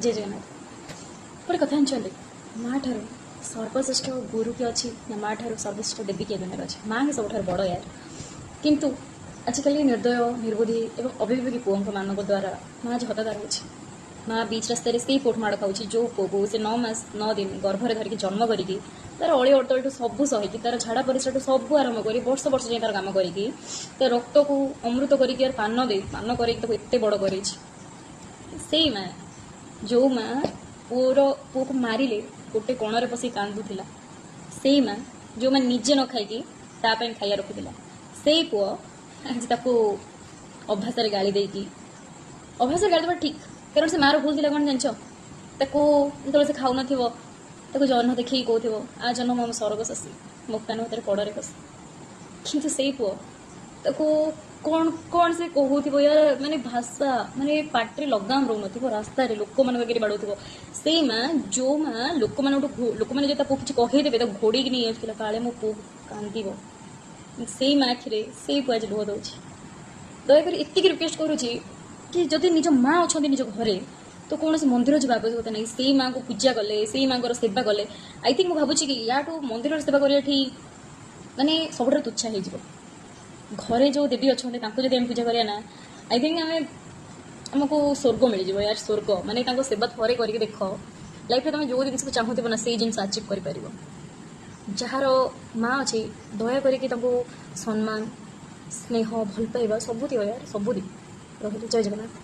ଜୟ ଜଗନ୍ନାଥ। ଗୋଟେ କଥା ଜାଣିଛନ୍ତି? ମା ଠାରୁ ସର୍ବଶ୍ରେଷ୍ଠ ଗୁରୁ କିଏ ଅଛି ନା ମା ଠାରୁ ସର୍ବଶ୍ରେଷ୍ଠ ଦେବୀ କିଏ ଦୁନିଆରେ ଅଛି? ମା ହିଁ ସବୁଠାରୁ ବଡ଼ ୟାର। କିନ୍ତୁ ଆଜିକାଲି ନିର୍ଦ୍ଦୟ, ନିର୍ବୁଦ୍ଧି ଏବଂ ଅବିବେକୀ ପୁଅଙ୍କ ମାନଙ୍କ ଦ୍ୱାରା ମା ଆଜି ହତାଦର ହେଉଛି। ମା ବିଚ୍ ରାସ୍ତାରେ ସେଇ ପୁଅଠୁ ମାଡ଼ ଖାଉଛି, ଯେଉଁ ପୁଅକୁ ସେ 9 ମାସ 9 ଦିନ ଗର୍ଭରେ ଧରିକି ଜନ୍ମ କରିକି, ତାର ଅଳି ଅର୍ଦ୍ଦଳିଠୁ ସବୁ ସହିକି, ତାର ଝାଡ଼ା ପରିସ୍ରାଠୁ ସବୁ ଆରମ୍ଭ କରି, ବର୍ଷ ବର୍ଷ ଯାଏଁ ତାର କାମ କରିକି, ତା ରକ୍ତକୁ ଅମୃତ କରିକି ପାନ ଦେଇ, ପାନ କରିକି ତାକୁ ଏତେ ବଡ଼ କରେଇଛି। ସେଇ ମା, ଯୋଉ ମା ପୁଅକୁ ମାରିଲେ ଗୋଟେ କୋଣରେ ବସି କାନ୍ଦୁଥିଲା, ସେଇ ମା ଯୋଉ ମା ନିଜେ ନ ଖାଇକି ତା ପାଇଁ ଖାଇବା ରଖୁଥିଲା, ସେଇ ପୁଅ ଆଜି ତାକୁ ଅଭାଷାରେ ଗାଳି ଦେଇକି, ଅଭାଷାରେ ଗାଳି ଦେବା ଠିକ୍, କାରଣ ସେ ମାର ଭୁଲ ଥିଲା କ'ଣ ଜାଣିଛ? ତାକୁ ଯେତେବେଳେ ସେ ଖାଉନଥିବ, ତାକୁ ଜହ୍ନ ଦେଖେଇକି କହୁଥିବ, "ଆ ଜହ୍ନ ମୋ ସରଗ ଶଶୀ, ମୋ କାନ ଭିତରେ କଡ଼ରେ କଷି।" କିନ୍ତୁ ସେଇ ପୁଅ ତାକୁ କ'ଣ କ'ଣ ସେ କହୁଥିବ ୟାର, ମାନେ ଭାଷା, ମାନେ ପାଟିରେ ଲଗାମ ରହୁନଥିବ, ରାସ୍ତାରେ ଲୋକମାନଙ୍କ ଆଗରେ ବାଡ଼ଉଥିବ। ସେଇ ମା, ଯୋଉ ମା ଲୋକମାନେ ଯଦି ତାକୁ କିଛି କହିଦେବେ, ତାକୁ ଘୋଡ଼ିକି ନେଇ ଆସୁଥିଲା, କାଳେ ମୋ ପୁଅ କାନ୍ଦିବ, ସେଇ ମା ଆଖିରେ ସେଇ ପୁଅ ଆଜି ଲୁହ ଦଉଛି। ଦୟାକରି ଏତିକି ରିକ୍ୱେଷ୍ଟ କରୁଛି କି ଯଦି ନିଜ ମା ଅଛନ୍ତି ନିଜ ଘରେ, ତ କୌଣସି ମନ୍ଦିର ଯିବା ଆବଶ୍ୟକତା ନାହିଁ। ସେଇ ମାଙ୍କୁ ପୂଜା କଲେ, ସେଇ ମାଙ୍କର ସେବା କଲେ, I think, ମୁଁ ଭାବୁଛି କି ୟାଠୁ ମନ୍ଦିରରେ ସେବା କରିବା ଏଠି ମାନେ ସବୁଠାରୁ ତୁଚ୍ଛା ହେଇଯିବ। ଘରେ ଯୋଉ ଦେବୀ ଅଛନ୍ତି, ତାଙ୍କୁ ଯଦି ଆମେ ପୂଜା କରିବା ନା, I think ଆମକୁ ସ୍ୱର୍ଗ ମିଳିଯିବ ୟାର, ସ୍ୱର୍ଗ। ମାନେ ତାଙ୍କ ସେବା ଥରେ କରିକି ଦେଖ, ଲାଇଫରେ ତମେ ଯୋଉ ଜିନିଷକୁ ଚାହୁଁଥିବ ନା, ସେଇ ଜିନିଷ ଆଚିଭ୍ କରିପାରିବ। ଯାହାର ମା ଅଛି, ଦୟା କରିକି ତାଙ୍କୁ ସମ୍ମାନ, ସ୍ନେହ, ଭଲ ପାଇବା ସବୁ ଦିଅ ୟାର, ସବୁ ଦିଅ। ରହିଲି, ଜୟ ଜଗନ୍ନାଥ।